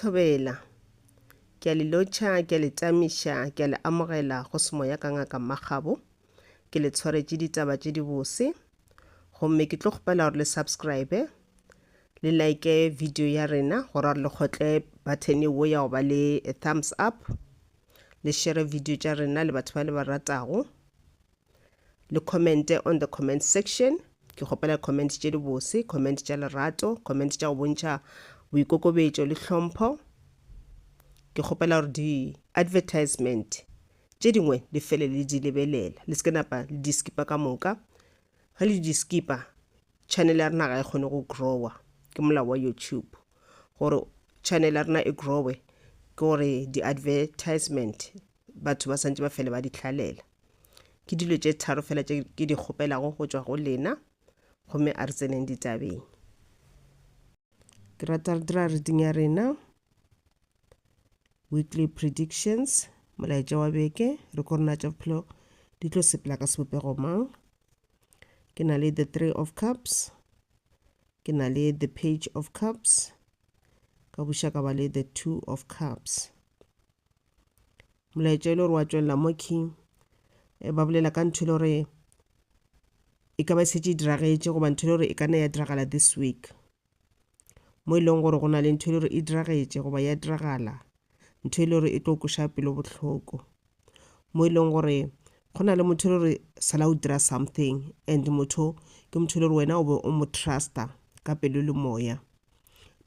Thobela. Ke a le lotšha, ke a le tamiša, ke a le amogela go Semoya ka Ngaka Mmakgabo. Ke le tshwaretše ditaba tše dibose. Gomme ke tlo kgopela gore le subscribe, le like video ya rena gore le kgotle button wo ya go ba le thumbs up, le share video tša rena le batho ba le ba ratago. Le commente on the comment section. Ke kgopela comment tše dibose, comment tša lerato, comment tša go bontšha boikokobetšo le hlompho. Ke kgopela gore di-advertisement tše dingwe le fele le di lebelela, le se ke napa le di skipa ka moka. Ge le di skipa, channel ya rena ga e kgone go growa. Ke molao wa YouTube gore channel ya rena e growe ke gore di-advertisement batho ba santše ba fele ba di hlalela. Ke dilo tše tharo fela tše ke di kgopelago go tšwa go lena, gomme a re tseneng ditabeng. Ke rata re dira reading ya rena, weekly predictions, molaetša wa beke, re ko rena tša bophelo di tlo sepela ka sebopego mang. Ke na le the three of cups, ke na le the page of cups, ka buša ka ba le the two of cups. Molaetša e le gore wa tšwelela mo key ba bolela ka ntho e le gore e ka ba e šetše e diragetše goba ntho e le gore e ka nna ya diragala this week. Mo e leng gore go na le ntho e le gore e diragetše goba ya diragala, ntho e le gore e tlo kweša pelo bohloko. Mo e leng gore go na le motho e le gore sala o dira something and motho ke motho e le gore wena o be o mo trusta ka pelo le moya.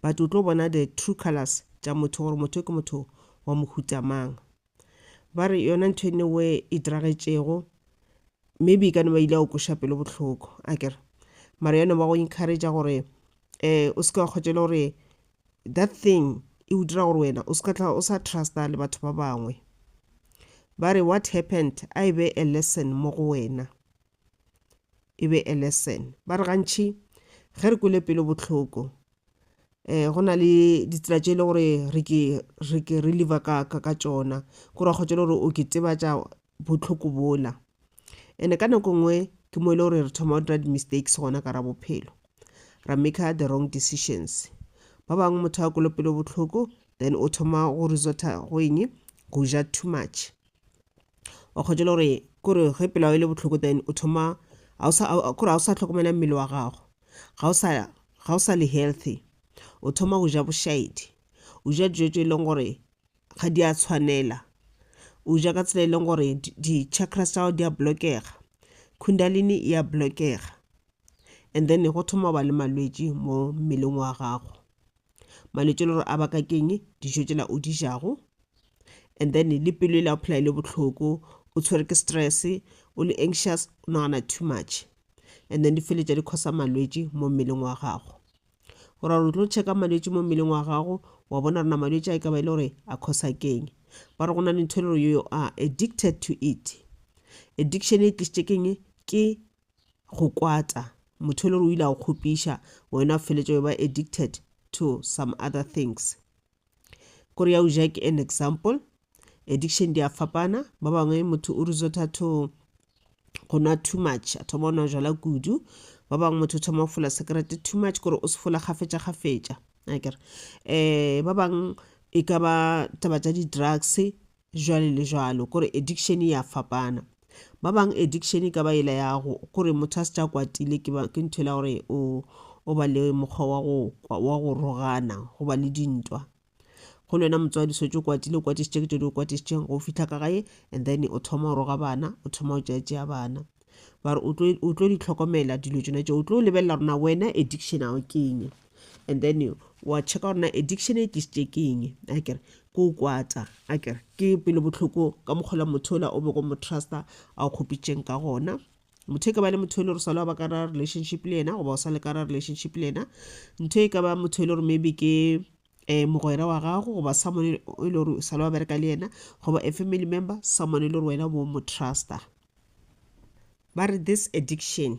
But o tlo bona the true colors tša motho gore motho ke motho wa mohuta mang. Ba re yona ntho e nngwe e diragetšego maybe e ka no ba ile ya go kweša pelo bohloko akere, mara ya no ba go encourage-a gore o se ke wa kgotša e le gore that thing e o dira gore wena o se ka tla o sa trusta le batho ba bangwe. Ba re what happened a e be a lesson mo go wena, e be a lesson. Ba re gantši ge re kwele pelo bohloko go na le ditsela tše e le gore re ke re ke reliever ka ka ka tšona, kore wa kgotša e le gore o ke tebatša bohloko bola. And-e ka nako e nngwe ke mo e le gore re thoma go dira di-mistakes gona ka ra bophelo, ra maker the wrong decisions. Ba bangwe motho a kwele pelo bohloko then o thoma go resort-a go eng, go ja too much. Wa kgotša e le gore kore ge pelo ya gago e le bohloko then o thoma ga o sa kore ga o sa hlokomela mmele wa gago, ga o sa ga o sa le healthy. O thoma go ja bošaedi, o ja dijo tše e leng gore ga di a tshwanela, o ja ka tsela e leng gore di-chakras tša gago di a blockega, kundalini e a blockega and then go thoma go ba le malwetši mo mmeleng wa gago. Malwetši e le gore a baka ke eng? Dijo tšela o di jago and then le pelo e la go phela e le bohloko, o tshwere ke stress, o le anxious, o nagana too much and then di feletša di causa malwetši mo mmeleng wa gago. Go ra gore o tlo checka malwetši mo mmeleng wa gago wa bona gore na malwetši a e ka ba e le gore a causa keng. Ba re go na le ntho e le gore you are addicted to it. Addiction e tlišitše keng? Ke go kwata. Motho e le gore o ile a go kgopiša, wena o feletša o ba addicted to some other things. Kore ya o ja ke an example. Addiction di a fapana. Ba bangwe motho o resorta to go nwa too much, a thoma go nwa jwala kudu. Ba bangwe motho o thoma go fola sekerete too much, kore o se fola kgafetša-kgafetša akere. Ba bangwe e ka ba taba tša di-drugs jwale le jwalo, kore addiction ya fapana. Ba bangwe addiction e ka ba ela ya go kore motho a se tša kwatile ke ba ke ntho e la gore o o ba le mokgwa wa go wa go rogana, go ba le dintwa. Go le wena motswadi o šetše o kwatile o kwatišitše ke tše di o kwatišitšeng go fihla ka gae and then o thoma go roga bana, o thoma go tšea-tšea bana. Ba re o tlo o tlo di hlokomela dilo tšona tšeo, o tlo lebelela gore na wena addiction ya gago ke eng and then wa checka gore na addiction e tlišitše ke eng akere, ke go kwata akere, ke pelo bohloko ka mokgwa ola motho ola o bego o mo trusta a go kgopitšeng ka gona. Motho e ka ba le motho e le gore o sa le wa ba ka ra relationship le yena goba o sa le ka ra relationship le yena. Ntho e ka ba motho e le gore maybe ke mogwera wa gago goba someone e le gore o sa le wa bereka le yena goba a family member, someone e le gore wena o bo mo trusta. Ba re this addiction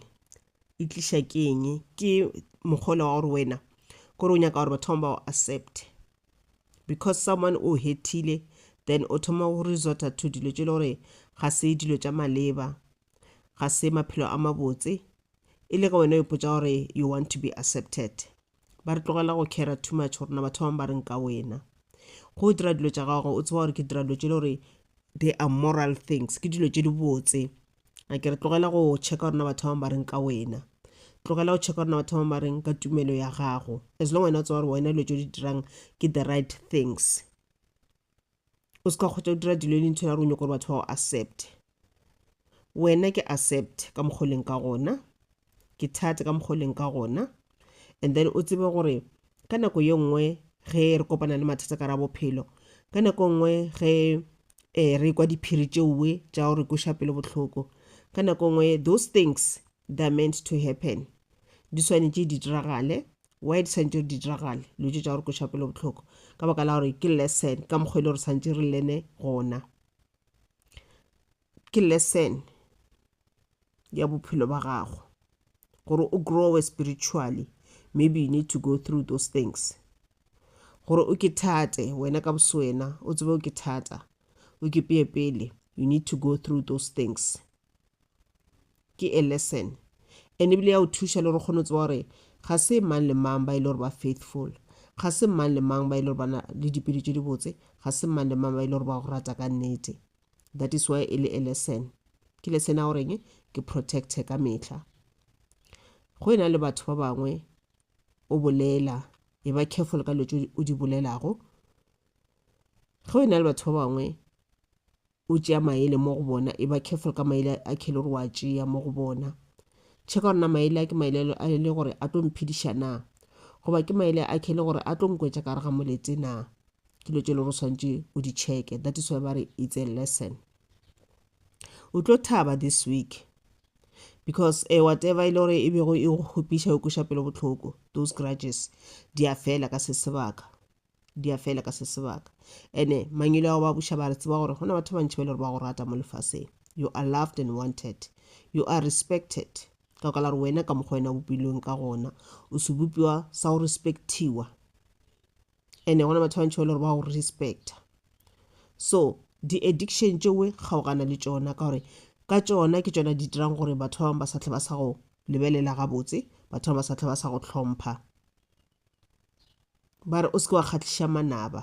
e tliša ke eng? Ke mokgwa ola wa gore wena kore o nyaka gore batho ba bangwe ba go accept because someone o hurtile then o thoma go resorta to dilo tše e le gore ga se dilo tša maleba, ga se maphelo a mabotse e le ge wena o ipotša gore you want to be accepted. Ba re tlogela go care too much gore na batho ba bangwe ba reng ka wena. Go o dira dilo tša gago o tseba gore ke dira dilo tše le gore they are moral things, ke dilo tše di botse. A ke re tlogela go checka gore na batho ba bangwe ba reng ka wena. Tlogela go checka gore na batho ba bangwe ba reng ka tumelo ya gago. As long wena o tseba gore wena dilo tše o di dirang ke the right things. O se ka kgotsa o dira dilo e le ntho ya gore o nyaka gore batho ba go accept. Wena ke accept ka mokgwa o leng ka gona, ke thate ka mokgwa o leng ka gona. And then o tsebe gore ka nako ye nngwe ge re kopana le mathata ka ra bophelo, ka nako e nngwe ge eh, re kwa diphiri tšeoe tša go re kweša pelo bohloko, ka nako e nngwe those things they are meant to happen. Di swanetše di diragale. Why di swanetše di diragale dilo tše tša go re kweša pelo bohloko? Ka baka la gore ke lesson ka mokgwa e le gore santše re lene gona. Ke lesson ya bophelo ba gago gore o growe spiritually. Maybe you need to go through those things gore o ke thate wena ka boswena, o tsebe o ke thata, o ke peye pele. You need to go through those things. Ke a lesson and ebile ya o thuša le gore o kgone go tseba gore ga se mang le mang ba e le gore ba faithful, ga se mang le mang ba e le gore ba na le dipelo tše dibotse, ga se mang le mang ba e le gore ba go rata ka nnete. That is why e le a lesson. Ke lesson ya goreng ke protecte ka mehla. Go e na le batho ba bangwe o bolela, e ba careful ka dilo tše o di bolelago. Ge o na le batho ba bangwe o tšea maele mo go bona, e ba careful ka maele a ke le gore wa tšea mo go bona. Checka gore na maele a ke maele a le gore a tlo mphediša na, goba ke maele a ke le gore a tlo nkwetša ka gare ga molete na. Ke dilo tše le gore o swanetše o di checke. That is why ba re it's a lesson. O tlo thaba this week because eh, whatever e le gore e bego e go kgopiša, e kweša pelo bohloko, those grudges di a fela ka se sebaka, di a fela ka se sebaka. Ene mangwele ao ba buša ba re tseba gore go na batho ba bantši ba e le gore ba go rata mo lefaseng. You are loved and wanted, you are respected. Ka baka la gore wena ka mokgwa wena o bopilweng ka gona, o sebopiwa sa go respectiwa. Ene gona batho ba bantši ba e le gore ba go respecta. So di-addiction tšeoe kgaogana le tšona, ka gore ka tšona ke tšona di dirang gore batho ba bangwe ba sa tle ba sa go lebelela gabotse, batho ba bangwe ba sa tle ba sa go hlompha. Ba re o se ke wa kgahliša manaba,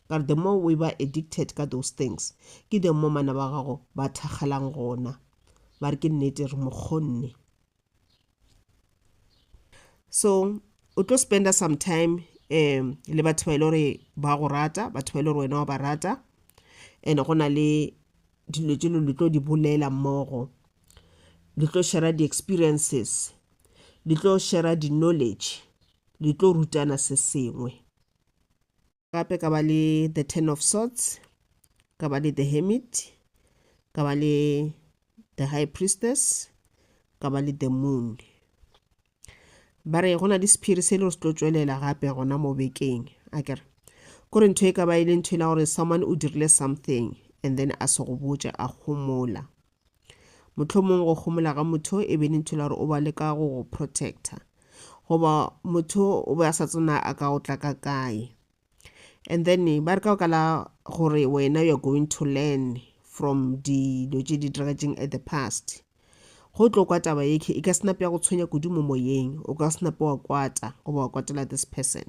ka gore the more we ba addicted ka those things, ke the more manaba a gago ba thakgalang gona. Ba re ke nnete re mo kgonne. So o tlo spenda some time um le batho ba e le gore ba go rata, batho ba e le gore wena wa ba rata, and go na le dilo tše le tlo di bolela mmogo, le tlo share di-experiences, le tlo share di-knowledge, le tlo rutana se sengwe. Gape ka ba le the Ten of Swords, ka ba le the Hermit, ka ba le the High Priestess, ka ba le the Moon. Ba re go na le sephiri se e le gore se tlo tšwelela gape gona mo bekeng. A kere kore ntho e ka ba e le ntho e la gore someone o dirile something and then a se go botše, a homola. Mohlomong go homola ga motho e be le ntho e la gore o ba leka go go protector, goba motho o be a sa tsena a ka go tla ka kae. And then ba re ka baka la gore wena you are going to learn from dilo tše di diragetšeng at the past, go tlo kwa taba ye e ka se nape ya go tshwenya kudu mo moyeng, o ka se nape wa kwata goba wa kwatela this person,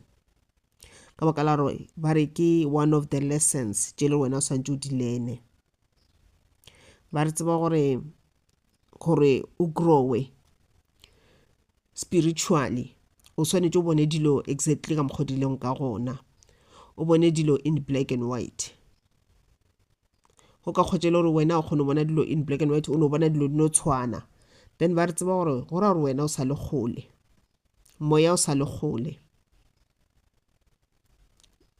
ka baka la gore ba re ke one of the lessons tše le wena o swantše o di learne. Ba re tseba gore gore o growe spiritually o swanetše o bone dilo exactly ka mokgwa di leng ka gona, o bone dilo in black and white. Go ka kgotša le gore wena o kgone go bona dilo in black and white, o no bona dilo di no tshwana, then ba re tseba gore go ra gore wena o sa le kgole, moya o sa le kgole,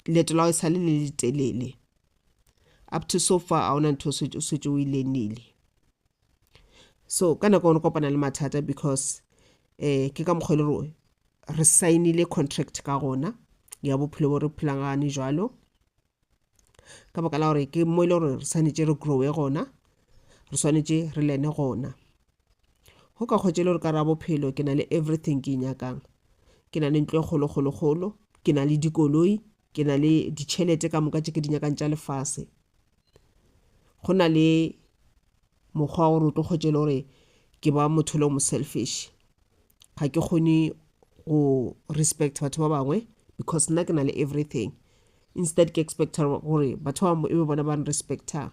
leeto la gago e sa le le letelele. Up to so far a ona ntho o šetše o e learnile. So ka nako re kopana le mathata because eh ke ka mokgwa e le gore re signile contract ka gona ya bophelo bo re phelang gane jwalo, ka baka la gore ke mo e le gore re swanetše re growe gona, re swanetše re learne gona. Go ka kgotša e le gore ka ra bophelo ke na le everything ke e nyakang, ke na le ntlo e kgolo kgolo kgolo, ke na le dikoloi, ke na le ditšhelete ka moka tše ke di nyakang tša lefase. Go na le mokgwa wa gore o tlo kgotša e le gore ke ba motho le mo selfish, ga ke kgone go respect batho ba bangwe because nna ke na le everything. Instead ke expecta gore batho ba bangwe e be bona ba nrespectang.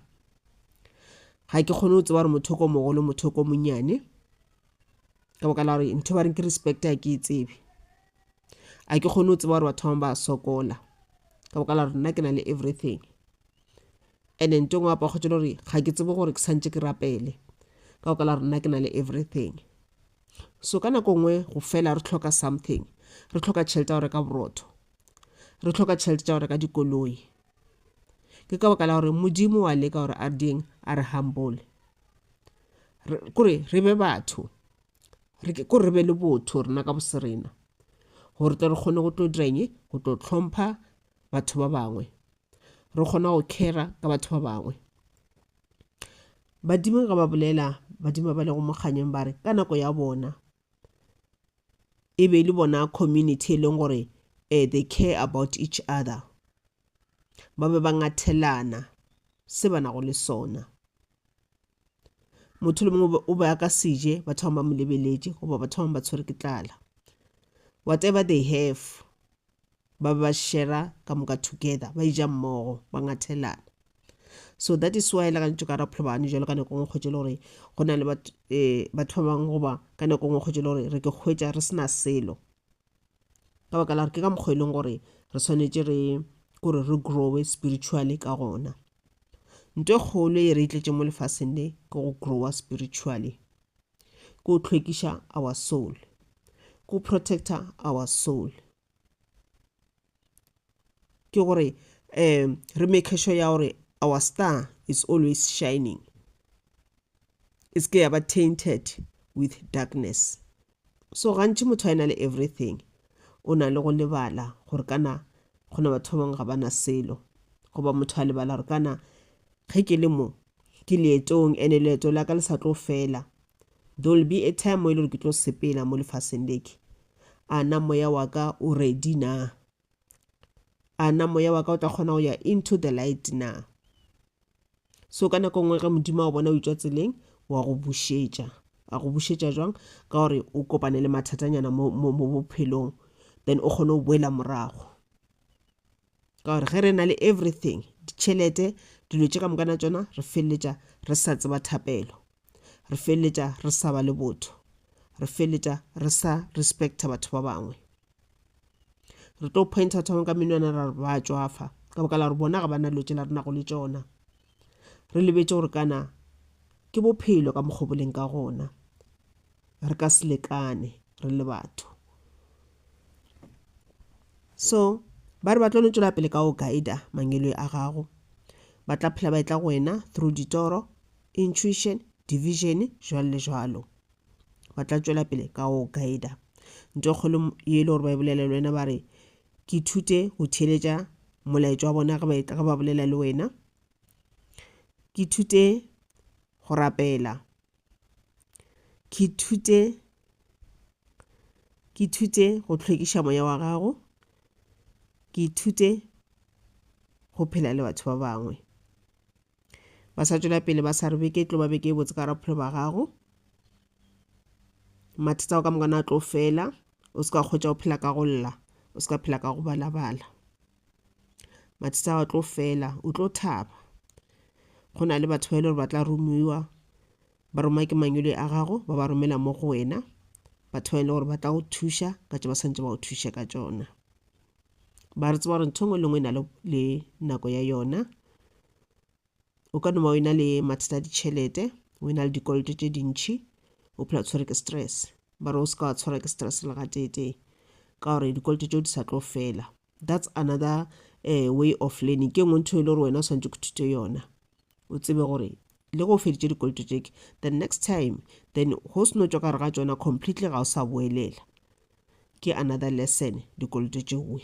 Ga ke kgone go tseba gore motho o ko mogolo, motho o ko monnyane, ka baka la gore ntho ba reng ke respect ga ke e tsebe. A ke kgone go tseba gore batho ba bangwe ba sokola, ka baka la gore nna ke na le everything. And-e ntho e nngwe gape wa kgotsa le gore ga ke tsebe gore ke santše ke rapele, ka baka la gore nna ke na le everything. So ka nako nngwe go fela re hloka something, re hloka tšhelete ya go reka borotho, re hloka tšhelete tša go reka dikoloi. Ke ka baka la gore Modimo wa leka gore a re dieng, a re humble. Re, kore re be batho, re ke, kore re be le botho rena ka boserena, gore tle re kgone go tlo dira eng, go tlo hlompha batho ba bangwe, re kgone go care-a ka batho ba bangwe. Badimo ga ba bolela, badimo ba ba lego mo kganyeng ba re ka nako ya bona e be le bona community e leng gore they care about each other, ba be ba ngathelana se ba nago le sona. Motho le mongwe o be a ka se je batho ba bangwe ba mo lebeletše, goba batho ba bangwe ba tshwere ke tlala. Whatever they have, ba be ba share-a ka moka together, ba eja mmogo, ba ngathelana. So that is why le gantši ka bophelo ba gane jwalo ka nako nngwe kgwetše le gore go na le batho ba bangwe, goba ka nako nngwe kgwetše le gore re ke hwetša re sena selo, ka baka la gore ke ka mokgwa e leng gore re swanetše re kore re growe spiritually ka gona. Ntho e kgolo e re e tletše mo lefaseng le ke go growa spiritually, ke go hlwekiša our soul, ke go protecta our soul, ke gore re make sure ya gore our star is always shining, e se ke ya ba tainted with darkness. So gantši motho a ena le everything, o na le go lebala gore kana go na batho ba bangwe ga ba na selo, goba motho a lebala gore kana ge ke le mo ke leetong, ene leeto la ka le sa tlo fela. There will be a time mo e le gore ke tlo sepela mo lefaseng leke. A na moya wa ka o ready na? A na moya wa ka o tla kgona go ya into the light na? So ka nako nngwe ge Modimo a go bona o itšwa tseleng, wa go bušetša. A go bušetša jwang? Ka gore o kopane le mathatanyana mo bophelong, then o kgone go boela morago. Ka gore ge re na le everything, ditšhelete, dilo tše ka moka na tšona, re feleletša re sa tseba thapelo, re feleletša re sa ba le botho, re feleletša re sa respecta batho ba bangwe. Re tlo pointa batho ba bangwe ka menwana ra re ba tšwafa, ka baka la gore bona ga ba na dilo tšela re nago le tšona. Re lebetše gore kana ke bophelo ka mokgwa bo leng ka gona, re ka se lekane re le batho. So ba re ba tlo no tšwela pele ka go guida mangwele a gago, ba tla phela ba etla go wena through ditoro, intuition, division, jwalo le jwalo. Ba tla tšwela pele ka go guida. Ntho e kgolo ye e le gore ba e bolela le wena, ba re ke ithute go theeletša molaetša wa bona ge ba bolela le wena, ke ithute go rapela, ke ithute go hlwekiša moya wa gago, ke ithute go phela le batho ba bangwe. Ba sa tšwela pele ba sa re beke e tlo ba beke e botse ka gare bophelo ba gago, mathata ao ka moka a tlo fela, o se ka kgotsa o phela ka go lla, o se ka phela ka go balabala. Mathata ao a tlo fela, o tlo thaba. Go na le batho ba e le gore ba tla romiwa, ba roma ke mangwele a gago, ba ba romela mo go wena, batho ba e le gore ba tla go thuša ka tše ba santše ba go thuša ka tšona. Ba re tseba gore ntho engwe le engwe e na le nako ya yona. O ka no ba o ena le mathata a ditšhelete, o ena le dikoloto tše dintši, o phela o tshwere ke stress. Ba re o se ka wa tshwarwa ke stress le gateetee, ka gore dikoloto tšeo di sa tlo fela. That's another way of learning. Ke engwe ntho e le gore wena o swanetše go thute yona, o tsebe gore le go feditše dikoloto tše, the next time then go se no tšwa ka gare ga tšona completely, ga o sa boelela. Ke another lesson dikoloto tšeoe.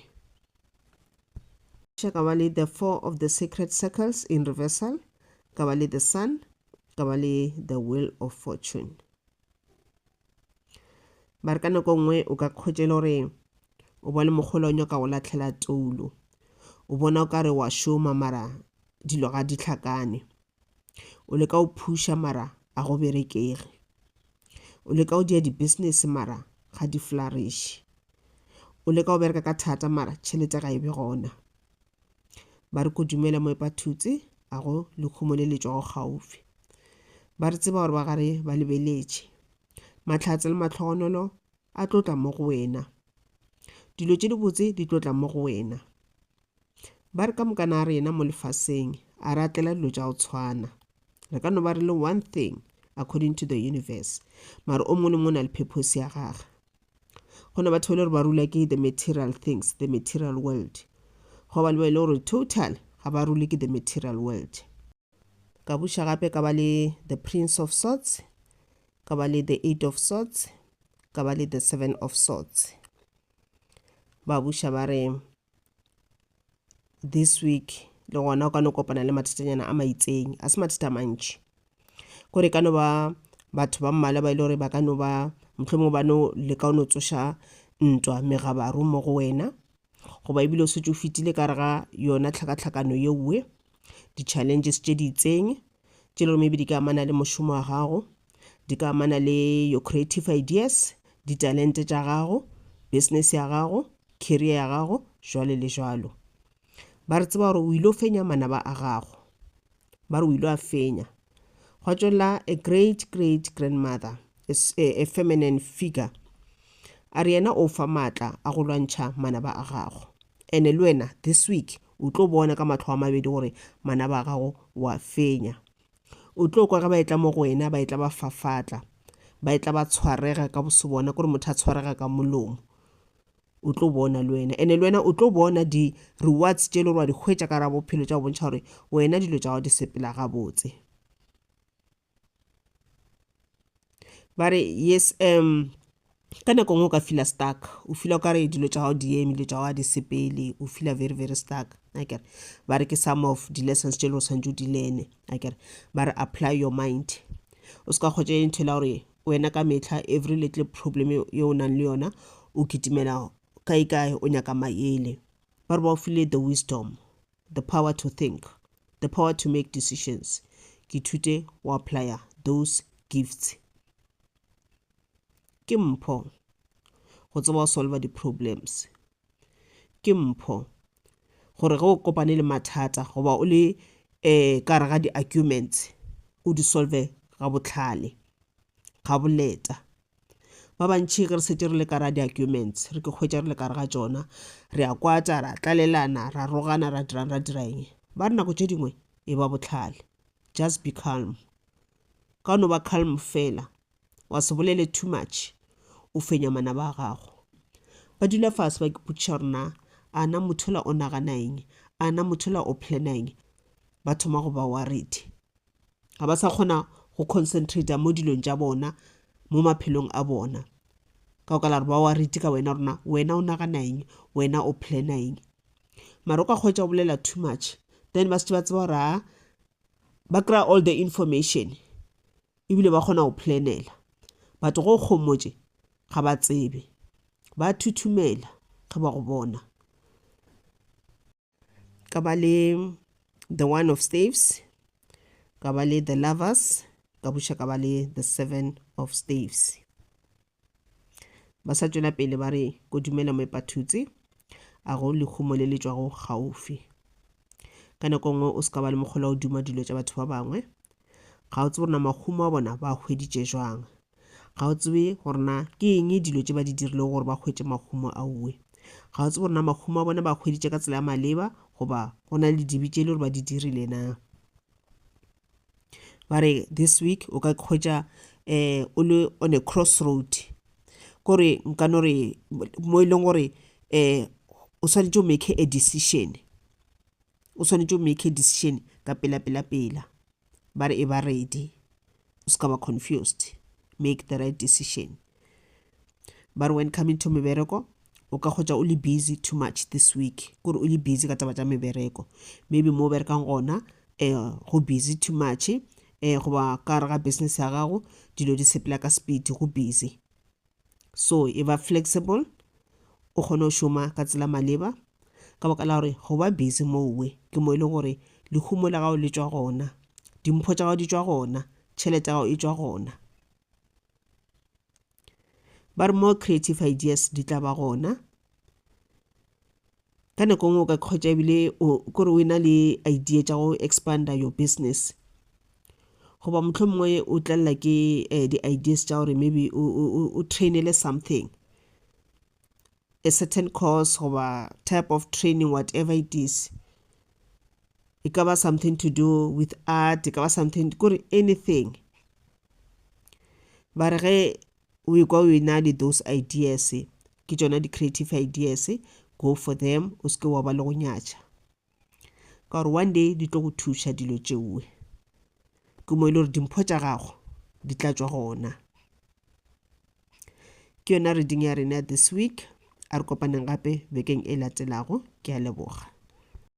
Ka ba le the four of the sacred circles in reversal, ka ba le the sun, ka ba le the wheel of fortune. Ba re ka nako nngwe o ka kgwetša e le gore o ba le mogolo o nyaka go latlhela toulo, o bona o ka re wa šoma mara dilo ga di hlakane, o leka go phusha mara a go berekege, o leka go dia di-business mara ga di flourish, o leka go bereka ka thata mara tšhelete ga e be gona. Ba re kodumela moepathutse a go lehumo le le tšwago kgaufi. Ba re tseba gore ba gare ba lebeletše. Mahlatse le mahlogonolo a tlo tla mo go wena. Dilo tše dibotse di tlo tla mo go wena. Ba re ka moka na rena mo lefaseng a re atlela dilo tša go tshwana. Re ka no ba re le one thing according to the universe, mara o mongwe le mongwe o na le purpose ya gage. Go na batho ba le gore ba rula ke the material things, the material world. Go ba le ba e le gore total ga ba rule ke the material world. Ka buša gape ka ba le the Prince of Swords, ka ba le the Eight of Swords, ka ba le the Seven of Swords. Ba buša ba re this week le gona o ka no kopana le mathatanyana a maitseng, a se mathata a mantši. Kore e ka no ba batho ba mmalwa ba e le gore ba ka no ba mohlomongwe ba no leka go no tsoša ntwa megabaru mo go wena, goba ebile o šetše o fetile ka gare ga yona tlhakatlhakano yeowe, di-challenges tše di itseng tše le gore maybe di ka amana le mošomo wa gago, di ka amana le your creative ideas, ditalente tša gago, business ya gago, career ya gago, jwalo le jwalo. Ba re tseba gore o ile o fenya manaba a gago, ba re o ile a fenya. Gwa tšwelela a great great grandmother, a, a, a feminine figure, a re yena o fa maatla a go lwantšha manaba a gago. Ene le wena this week o tlo bona ka mahlo a mabedi gore manaba a gago o a fenya. O tlo kwa ge ba etla mo go wena ba etla ba fafatla, ba etla ba tshwarega ka boso bona, kore motho a tshwarega ka molomo. O tlo bona le wena, ene le wena o tlo bona di-rewards tše e le gore wa di hwetša ka gare ga bophelo tša go bontšha gore wena dilo tša gago di sepela gabotse. Ba re yes um ka nako nngwe o ka feela stuck, o feela o ka re dilo tša gago di eme, dilo tša gago ga di sepele, o feela very very stuck akere. Ba re ke some of di-lessons tše e le gore o swanetše o di learn-e akere. Ba re apply your mind, o se ka hwetša ntho e la gore wena ka mehla every little problem ye o nang le yona o kitimela kae kae o nyaka maele. Ba re ba o file the wisdom, the power to think, the power to make decisions. Ke ithute go applya those gifts. Ke mpho go tseba go solva di-problems. Ke mpho gore ge o kopane le mathata goba o le um ka gare ga di-arguments o di solve ga bohlale, ga boleta. Ba bantši ge re šetše re le ka gare ga di-arguments, re ke hwetša re le ka gare ga tšona, re a kwata, ra tlalelana, ra rogana, ra dirang, ra dira eng. Ba re nako tše dingwe e ba bohlale, just be calm. Ka no ba calm fela, wa se bolele too much, o fenya manaba a gago. Ba dula fase ba ipotšiša gore na a na motho yola o nagana eng, a na motho yola o plana eng. Ba thoma go ba worried. Ga ba sa kgona go concentrate mo dilong tša bona, mo maphelong a bona. Ka baka la gore ba worried ka wena gore na wena o nagana eng, wena o plana eng. Mara o ka hwetša o bolela too much, then ba šetše ba tseba gore a ba kry-a all the information ebile ba kgona go planela. But go kgomotše ga ba tsebe, ba thuthumela ge ba go bona. Ka ba le the one of staves, ka ba le the lovers, ka buša ka ba le the seven of staves. Ba sa tšwela pele ba re kodumela moepathutse a go lehumo le le tšwago kgaufi. Ka nako nngwe o se ka ba le mokgwa wa go duma dilo tša batho ba bangwe. Ga o tsebe gore na mahumo a bona ba a hweditše jwang. Ga o tsebe gore na ke eng dilo tše ba di dirilego gore ba hwetše mahumo aowe. Ga o tsebe gore na mahumo a bona ba a hweditše ka tsela ya maleba goba go na le dibe tše e le gore ba di dirile na. Ba re this week o ka hwetša um o le on a crossroad, kore nka no re mo e leng gore um o swanetše o make a decision, o swanetše o make a decision ka pela pela pela. Ba re e ba ready, o se ka ba confused, make the right decision. Ba re when coming to mebereko o ka hwetša o le busy too much this week, kore o le busy ka taba tša mebereko. Maybe mo o berekang gona um go busy too much um goba ka gare ga business ya gago dilo di sepela ka speed, go busy. So e ba flexible, o kgone go šoma ka tsela maleba ka baka la gore go ba busy mowe ke mo e leng gore lehumo la gago le tšwa gona, dimpho tša gago di tšwa gona, tšhelete ya gago e tšwa gona. Ba re more creative ideas di tla ba gona. Ka nako nngwe o ka kgwetša ebile o kore o na le idea tša go expanda your business goba mohlomongwe o tlelela ke eh, di-ideas tša gore maybe o trainele something a certain course goba type of training whatever it is e ka ba something to do with art e ka ba something kore anything ba re ge o ekwa o na le those ideas ke tšona di-creative ideas go for them o seke wa ba le go nyatša ka gore one day di tlo go thuša dilo tšeoe ke mo e le gore dimpho tša gago di tla tšwa gona ke yona reading ya rena this week a re kopaneng gape bekeng e latelago ke a leboga.